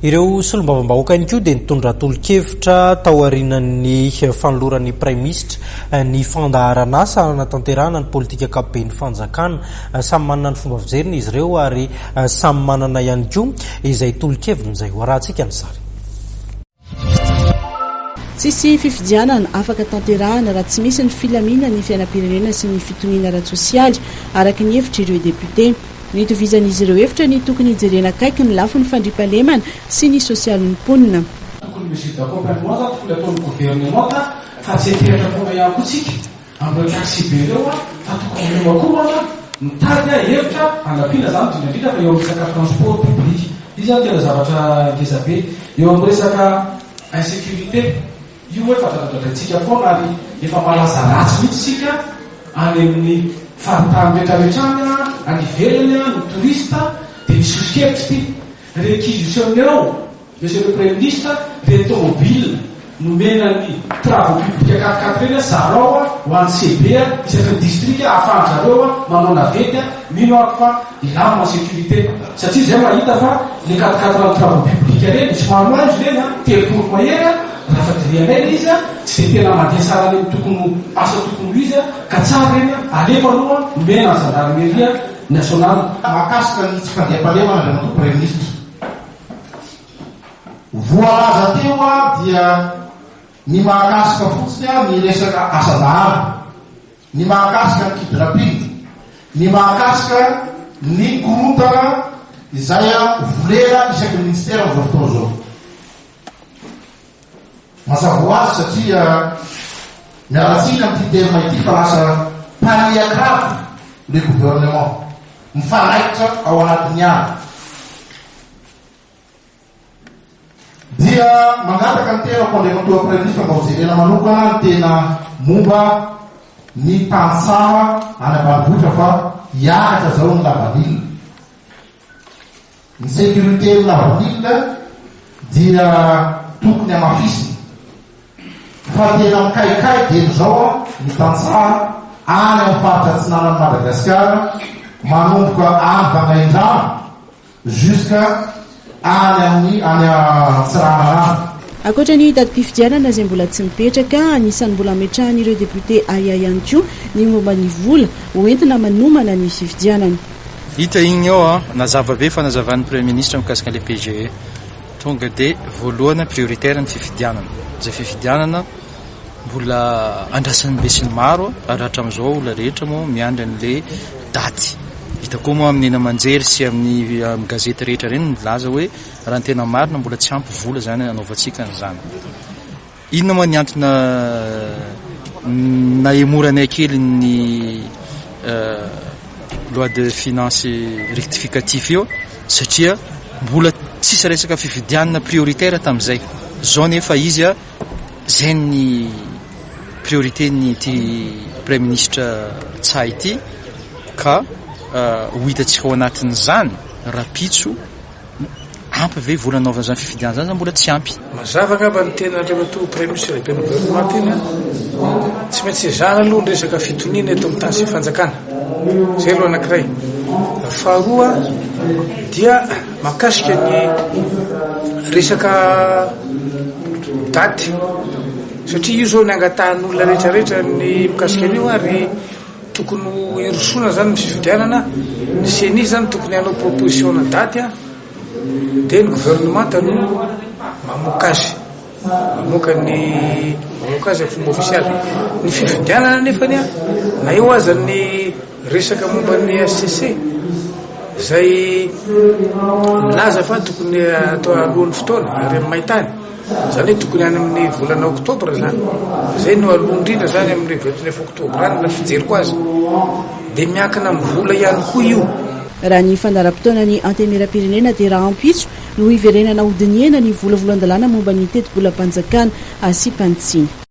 Ireo solombavambahoaka ihany koa dia nitondra tolo-kevitra taorian'ny fanoloran'ny Praiminisitra ny fandaharanasa hanatanterahana ny politika ankapoben'ny fanjakana. Samy manana ny fomba fijeriny izy ireo ary samy manana ihany koa izay tolo-keviny izay. Ho arahantsika ny sary. Tsisy fifidianana afaka tanterahana raha tsy misy ny filaminan'ny fiainam-pirenena sy ny fitoniana ara-tsosialy, araka ny hevitr'ireo depiote. Nitovizan'izy ireo hevitra ny tokony hijerena akaiky ny lafiny fandriampahalemana sy ny sosialin'ny mponina. Tokony mesure d'accompagnement zany tokony ataon'ny gouvernemanta fa tsy hiantehatra foana ihany koa tsika amin'ireo taxi-be ireo fa tokony miomakomana mitady hevitra hanampiana zany indrindra indrindra fa eo amin'ny resaka transport public. Io zany tena zavatra ngeza be. Eo amin'ny resaka insécurité. Io efa dradradradraintsika foana ary efa malaza ratsy mihitsy isika any amin'ny faritany rehetra rehetra any, any ivelany, ny touriste dia misy soso-kevitra ity réquisitionner-o Monsieur le Premier ministre ireny tomobile nomena ny travaux publics quatre quatre ireny zarao ho an'ny CB isaky ny district ahafahan-dRareo manao navette, mino aho fa hilamina ny sécurité satria zay mahita fa le quatre quatre an'ny travaux publics ireny misy maromaro izy ireny 30 mahery raha fa dinihanay le izy tsy de tena mandeha tsara any amin'ny tokony ho asa tokony ho izy ka tsara ireny alefa aloha omena ny gendarmerie nationale. Mahakasika ny tsy fandriampahalemana Andriamatoa Praiminisitra. Voalaza teo dia ny mahakasika fotsiny ny resaka asa-dahalo. Ny mahakasika ny kidnapping, ny mahakasika ny korontana izay volena isaky ny minisitera amin'izao fotoana izao. Mazava ho azy satria miala tsiny amin'ity terme ity fa lasa panier à crabe le gouvernement, mifanaikitra ao anatin'ny ala. Dia mangataka ny tenako Andriamatoa Praiminisitra mba hojerena manokana ny tena momba ny tantsaha any ambanivohitra fa hiakatra zao ny lavanila. Ny sécurité ny lavanila dia tokony hamafisina fa tena mikaikay dieny zao ny tantsaha any amin'ny faritra atsinanan'i Madagasikara manomboka any Vangaindrano Jusqu'à any amin'ny any Antsiranana any. Ankoatra ny datim-pifidianana izay mbola tsy mipetraka, anisan'ny mbola ametrahan'ireo depiote ahiahy ihany koa ny momba ny vola hoentina manomana ny fifidianana. Hita igny ao an, nazava be fanazavan'ny Premier Ministre mikasika an'ilay PGE. Tonga dia voalohany prioritaire ny fifidianana. Izay fifidianana Mbola andrasan'ny besinimaro ary hatramin'izao olona rehetra moa miandry an'ilay daty. Hita koa moa amin'ny haino aman-jery sy amin'ny gazety rehetra ireny milaza hoe raha ny tena marina mbola tsy ampy vola izany hanaovantsika an'izany. Inona moa ny antony nahemoranay kely ny loi de finance rectificatif io satria mbola tsisy resaka fifidianana prioritaire tamin'izay. Izao nefa izy Izay ny priorité ny ity Praiminisitra Ntsay ity ka ho hitantsika ao anatin'izany rahampitso ampy ve vola hanaovana izany fifidianana izany sa mbola tsy ampy. Mazava angamba ny tenin'Andriamatoa Praiminisitra lehiben'ny governemanta iny an! Tsy maintsy ezahana aloha ny resaka fitoniana eto amin'ny tany sy ny fanjakana. Izay aloha anankiray. Faharoa dia mahakasika ny resaka daty satria io zao ny angatahan'olona rehetra rehetra ny mikasika an'io ary tokony ho hirosoana zany ny fifidianana, ny ceni zany tokony hanao proposition na daty an, dia ny gouvernemanta no mamoaka azy, mamoaka ny mamoaka azy amin'ny fomba ofisialy. Ny fifidianana nefany an, na eo aza ny resaka momba ny HCC izay milaza fa tokony atao alohan'ny fotoana ary amin'ny maintany, izany hoe tokony any amin'ny volana oktobra izany, izay no aloha indrindra izany amin'ny 29 oktobra any raha fijeriko azy, dia miankina amin'ny vola ihany koa io. Raha ny fandaharam-potoanan'ny Antenimierampirenena dia rahampitso no hiverenana hodinihana ny volavolan-dalàna momba ny tetibolam-panjakana asiam-panitsiana.